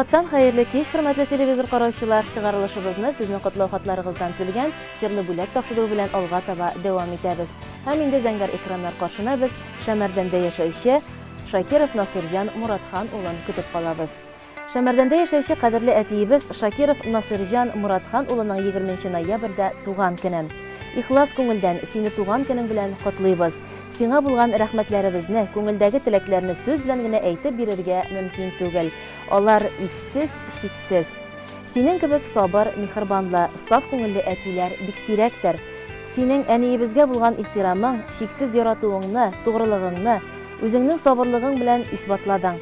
Яңадан хәерле кич, хөрмәтле телевизор караучылар! Чыгарылышыбызны сезнең котлау хатларыгыздан төзелгән җырлы бүләк тапшыруы белән алга таба дәвам итәбез. Һәм инде зәңгәр экраннар каршына без Шәмәрдәндә яшәүче Шакиров Насыйрҗан Муратхан улын көтеп калабыз. Шәмәрдәндә яшәүче кадерле әтиебез Шакиров Насыйрҗан Муратхан улының егерменче ноябрьдә туган көне. Ихлас күңелдән сине туган көнең белән котлыйбыз. Сиңа булган рәхмәтләребезне, күңелдәге теләкләрне сүз белән генә әйтеп бирергә мөмкин түгел. Алар иксез, чиксез. Синең кебек сабыр, миһербанлы, саф күңелле әтиләр бик сирәктер. Синең әниебезгә булган ихтирамың, чиксез яратуыңны, тугрылыгыңны, үзеңнең сабырлыгың белән исбатладың.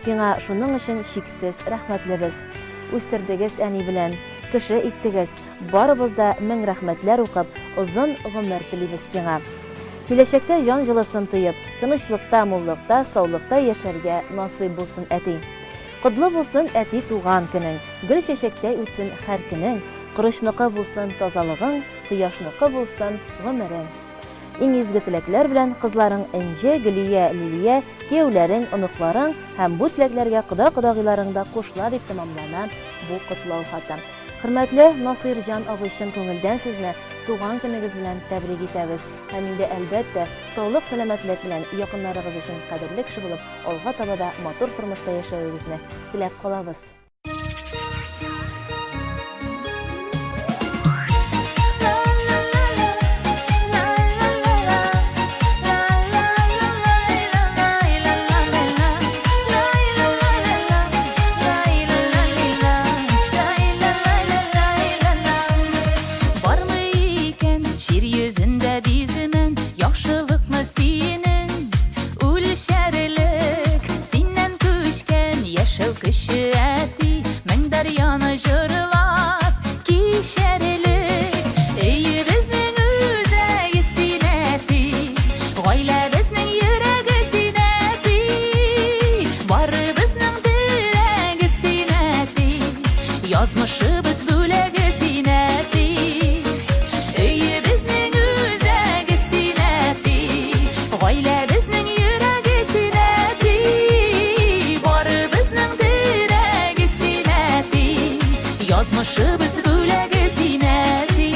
Сиңа шуның өчен чиксез рәхмәтлебез. Үстердегез әни белән, кеше иттегез, барыбыз да мең рәхмәтләр укып, озын гомер телибез сиңа. Киләчәктә җан җылысын тоеп, тынычлыкта, муллыкта, саулыкта яшәргә насыйп булсын, әти. Котлы булсын, әти, туган көнең, гөл чәчәктәй үтсен һәр көнең, корычныкы булсын тазалыгың, кояшныкы булсын гомерең. Иң изге теләкләр белән кызларың Энҗе, Гөлия, Лилия, кияүләрең, оныкларың һәм бу теләкләргә кода-кодагыйларың да кушыла дип тәмамлана бу котлау хаты. Хөрмәтле Насыйрҗан абый, чын күңелдән сезне туган көнегез белән тәбрик итәбез һәм инде, әлбәттә, саулык-сәламәтлек белән якыннарыгыз өчен кадерле кеше булып алга таба да матур тормышта яшәвегезне теләп калабыз. Бармы икән җир йөзендә биземән Яхшылыкны синең үлчәрлек Синнән күчкән яшәү көче әти Мең дәрьяны җырлап кичәрлек Өебезнең үзәге син әти Гаиләбезнең йөрәге син әти Барыбызның терәге син әти Язмышыбыз бүләге син, әти. Өебезнең үзәге син, әти. Гаиләбезнең йөрәге син, әти. Барыбызның терәге син, әти. Язмышыбыз бүләге син, әти.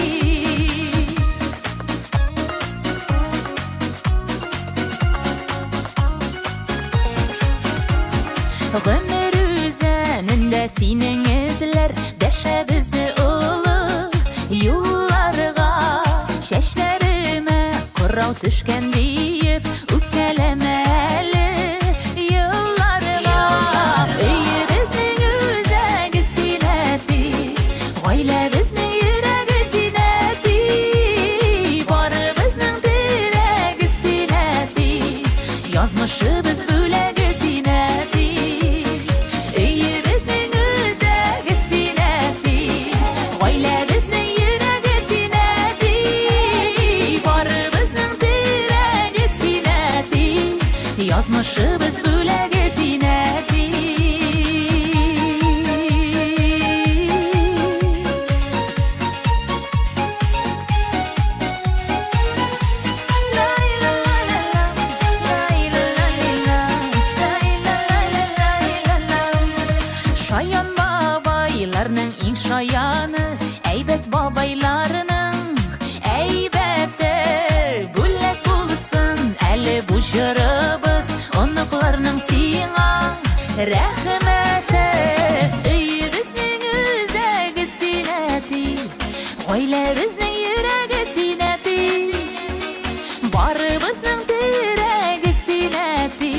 Гомер үзәнендә синең эзләр Дәшә безне олы юлларга. Чәчләремә кырау төшкән диеп Үпкәләмә әле елларга. Өебезнең үзәге син, әти. Гаиләбезнең йөрәге син, әти. Барыбызның терәге син, әти. Язмышыбыз бүләге син, әти. Өебезнең үзәге син, әти. Гаиләбезнең йөрәге син, әти. Барыбызның терәге син, әти. Язмышыбыз бүләге син, әти. Шаян бабайларның иң шаяны, әйбәт бабайларның әйбәте. Бүләк булсын әле бу җырыбыз, оныкларның сиңа рәхмәте. Өебезнең үзәге син, әти. Гаиләбезнең йөрәге син, әти. Барыбызның терәге син, әти.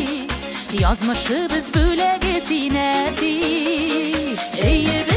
Язмышыбыз бүләге син, әти. Өебезнең.